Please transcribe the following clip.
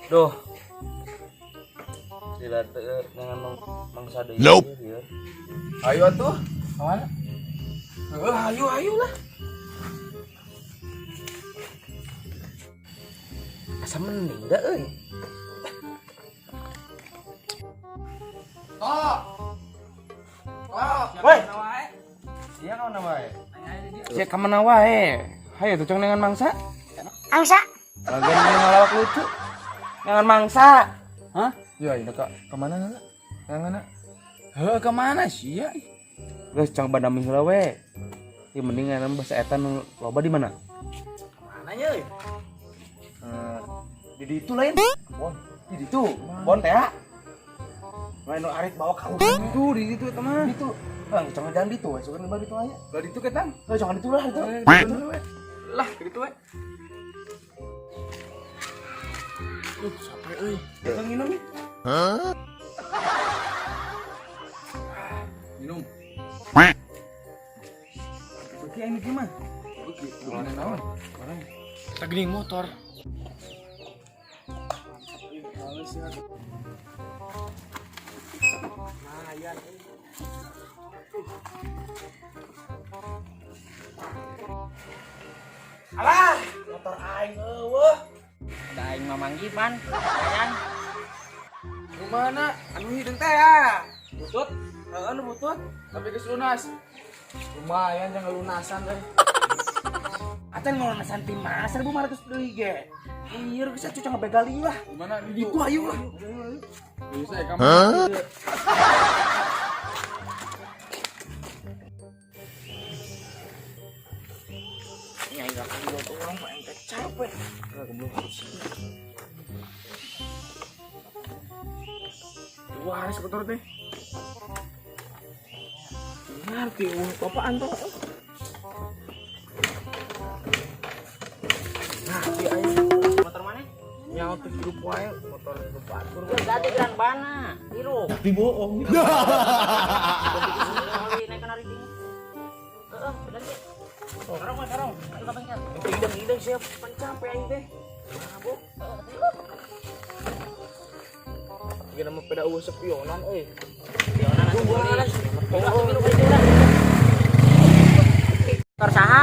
Duh. Sila teu dengan mangsa deui. Nope. Ieu. Ayo atuh. Kamana? Heuh, ayo ayo lah. Asa mending da euy. Tok. Tok. Woi. Sia ka mana wae? Sia ka mana wae? Hayo tuh cong dengan mangsa. Angsa. Bagian ini ngalawak lucu. Dengan mangsa. Hah? Ya, ini kak kemana nana? Yang mana? Heuh, kemana sih ya? Geus cong bandami heula we. Ieu mending aya bahasa eta nu loba di mana? Kemana nya euy? Di ditu lain. Bon. Di ditu. Bon teh. Lain nu arit bawa ka Itu di ditu eta mah. Ditu. Bang, cong jangan ditu we, sugan di ditu aya. Lah ditu ketang. Lah jangan ditu lah itu. Lah, gitu we. Duh, sampai euy. Kita nginum nih. Minum. Beuki aing mikir mah. Beuki, bukan naon. Kita geuning motor. Alah, motor aing eueuh. Da aing mah manggih pan. Kayan. Rumana anu hideung teh ya. Butut. Heeh, nu butut. Tapi geus lunas. Lumayan jangan lunasan euy. Acan ngolunasan ti mana 1500 deui ge. Ieu geus atuh cang begal ieu lah. Gimana di Itu ayo lah. Bisa ya kamu. Hah? Nyai gak akan orang Pak ente capek. Wah, sebentar teh. Ngerti, apaan tuh? Ngerti aing. Motor mana? Nyawa tuh hidup wae, motor hidup atur. Ganti gerang bana. Hirup. Tapi bohong. Naik kana riting. Heeh, ganti. Dorong we, dorong. Ayo ka bengkel. Ideng-ideng siap pencapek aing teh. Mabuk. Gimana mah peda eueuh sepionan euy. Pionan atuh beli. Hirup atuh hirup aja udah. Motor saha?